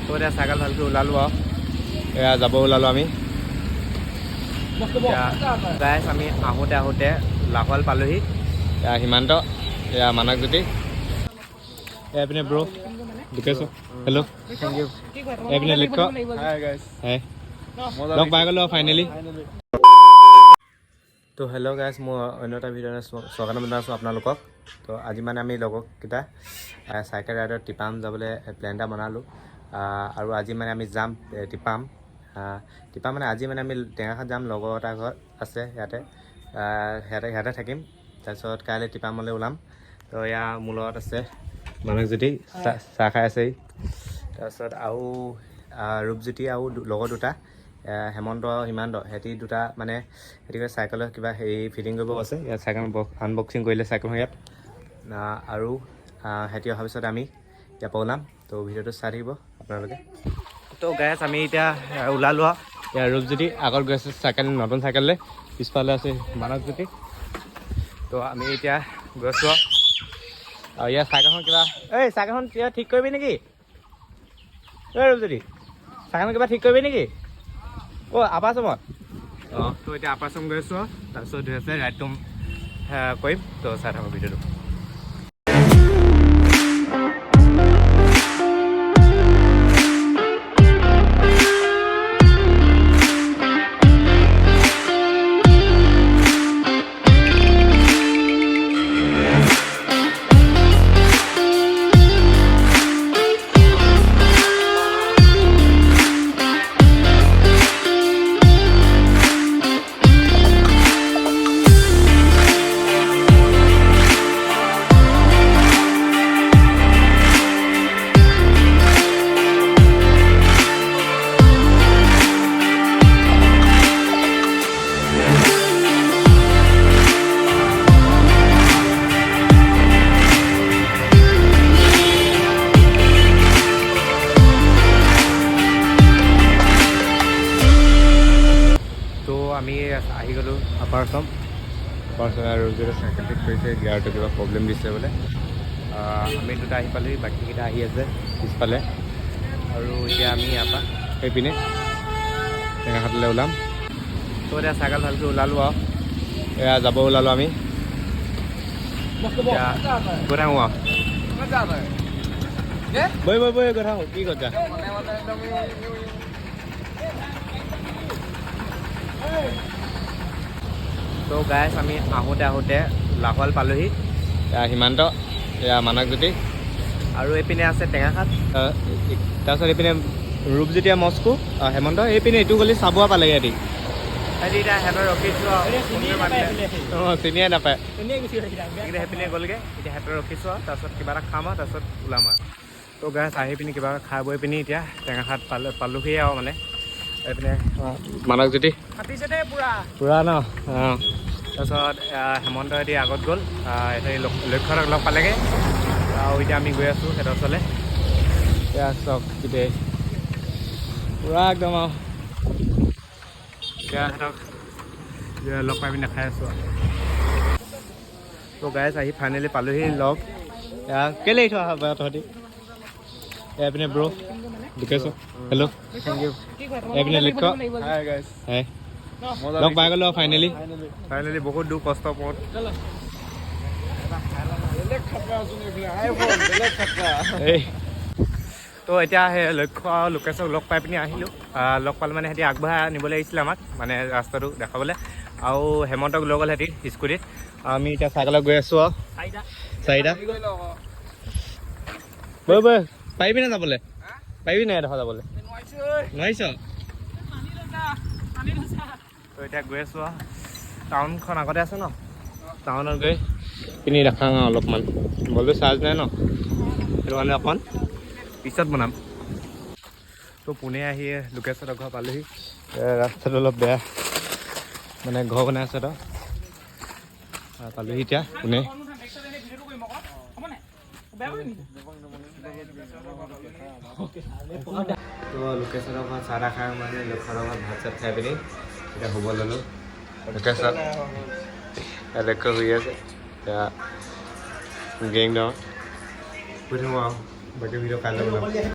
তো এতিয়া চাইকেল ভালকৈ ওলালোঁ আৰু এয়া যাব ওলালোঁ আমি। গাইছ, আমি আহোঁতে আহোঁতে লাহোৱাল পালোহি। এয়া সীমান্ত, এয়া মানসজ্যোতি, এয়া এইপিনে ব্ৰ লোকেশ। হেল্ল'। Thank U. এইপিনে লক্ষ্য। Hi guys. হাই, লগ পাই গ'লোঁ ফাইনেলি। তো হেল্ল' গাইছ, মই অন্য এটা ভিডিঅ'ত স্বাগতম জনাইছোঁ আপোনালোকক। তো আজি মানে আমি লগৰকেইটা চাইকেল ৰাইডত টিপাম যাবলৈ প্লেন এটা বনালোঁ আৰু আজি মানে আমি যাম টিপাম। টিপাম মানে আজি মানে আমি টেঙাখাত যাম, লগৰ এটা ঘৰ আছে ইয়াতে, সিহঁতে থাকিম। তাৰপিছত কাইলৈ টিপামলৈ ওলাম। তো এয়া মোৰ লগত আছে মানসজ্যোতি, চাহ খাই আছে। তাৰপিছত আৰু ৰূপজ্যোতি আৰু লগৰ দুটা, হেমন্ত আৰু সীমান্ত, সিহঁতি দুটা মানে সিহঁতি কয় চাইকেলৰ কিবা হেৰি ফিটিং কৰিব আছে ইয়াত, চাইকেল আনবক্সিং কৰিলে চাইকেলখন ইয়াত। আৰু সিহঁতি অহাৰ পিছত আমি ইয়াৰ পৰা ওলাম। তো ভিডিঅ'টো চাই থাকিব আপোনালোকে। তো গাইছ, আমি এতিয়া ওলালোঁ আৰু ইয়াৰ ৰূপজ্যোতি আগত গৈ আছে চাইকেল, নতুন চাইকেললৈ, পিছফালে আছে মানসজ্যোতি। তো আমি এতিয়া গৈছোঁ আৰু ইয়াৰ চাইকেলখন কিবা, এই চাইকেলখন কিবা ঠিক কৰিবি নেকি? এই ৰূপজ্যোতি, চাইকেলখন কিবা ঠিক কৰিবি নেকি? অ' আপাৰ আছামত। অঁ, তো এতিয়া আপাৰ আছাম গৈ আছোঁ আৰু তাৰপিছত ধুনীয়াছে ৰাইডটো কৰিম। তো চাই থাকক ভিডিঅ'টো। তো আমি আহি গ'লোঁ আপাৰ আছাম। আপাৰ আছাম আৰু যিটো চাইকেল ঠিক কৰিছে, গিয়াৰটো কিবা প্ৰব্লেম দিছে বোলে। আমি দুটা আহি পালোহি, বাকীকেইটা আহি আছে পিছফালে। আৰু এতিয়া আমি ইয়াৰ পৰা সেইপিনে টেঙাখাটলৈ ওলাম। তো এতিয়া চাইকেল ভালকৈ ওলালোঁ আৰু এয়া যাব ওলালোঁ আমি। এতিয়া গৈ থাকোঁ আৰু বৈ বৈ বৈ গৈ থাকোঁ। কি কৈছা? তো গাইছ, আমি আহোঁতে আহোঁতে লাহোৱাল পালোহি। এয়া সীমান্ত, এয়া মানসজ্যোতি আৰু এইপিনে আছে টেঙাখাত। তাৰপিছত এইপিনে ৰূপজ্যোতি আৰু মস্কো হেমন্ত। এইপিনে এইটো গ'লে চাবুৱা পালেগৈ সিহঁতি। সিহঁতি এতিয়া সিহঁতৰ ৰখিছোঁ আৰু। অঁ, চিনিয়ে নাপায়। সেইকেইটা সেইপিনে গ'লগৈ। এতিয়া সিহঁতৰ ৰখিছোঁ আৰু তাৰপিছত কিবা এটা খাম আৰু তাৰপিছত ওলাম আৰু। তো গাইছ, আহি পিনি কিবা খাই বৈ পিনি এতিয়া টেঙাখাত পালোহি আৰু মানে এইপিনে মানসজ্যোতি পুৰা ন। অঁ, তাৰপিছত হেমন্ত এতিয়া আগত গ'ল, এতিয়া লক্ষ্যহঁতক লগ পালেগৈ আৰু এতিয়া আমি গৈ আছোঁ সিহঁতৰ ওচৰলৈ। এয়া চাওক, গোটেই পূৰা একদম আৰু এতিয়া সিহঁতক লগ পাই পিনি দেখাই আছোঁ আৰু। তো গাইছ, আহি ফাইনেলি পালোহি লগ। এয়া কেলৈ এৰি থোৱা বাৰু তহঁতি? এয়া এইপিনে ব্ৰ লোকেশ। হেল্ল'। Thank U. এইপিনে লক্ষ্য। Hi guys. হাই, লগ পাই গ'লোঁ ফাইনেলি। ফাইনেলি বহুত দূৰ কষ্ট পথ। এই তো এতিয়া সেই লক্ষ্য আৰু লোকেশক লগ পাই পিনি আহিলোঁ। লগ পালোঁ মানে সিহঁতি আগবঢ়াই নিবলৈ আহিছিলে আমাক, মানে ৰাস্তাটো দেখাবলৈ। আৰু হেমন্তক লৈ গ'ল সিহঁতি স্কুটিত। আমি এতিয়া চাইকেলত গৈ আছোঁ আৰু চাৰিটা। বৈ বৈ, পাৰিবি নে যাবলৈ? পাৰিবি নাই এডোখৰ যাবলৈ? নোৱাৰিছ। তো এতিয়া গৈ আছোঁ আৰু টাউনখন আগতে আছে ন, টাউনত গৈ পিনি দেখাওঁ আৰু অলপমান। মোবাইলটো চাৰ্জ নাই ন, সেইটো কাৰণে অকণমান পিছত বনাম। তো পোনে আহি লোকেশহঁতৰ ঘৰ পালোহি। ৰাস্তাটো অলপ বেয়া, মানে ঘৰ বনাই আছে। তো পালোহি এতিয়া পোনে। তো লোকেশহঁতৰ ঘৰত চাহ তাহ খাই, মানে লক্ষ্যহঁতৰ ঘৰত ভাত চাত খাই পিনি এতিয়া শুব ল'লোঁ। লোকেশত লক্ষ্য শুই আছে। এতিয়া গেং ডাউন শুই থাকোঁ আৰু বাকী ভিডিঅ' কাইলৈ বনাম।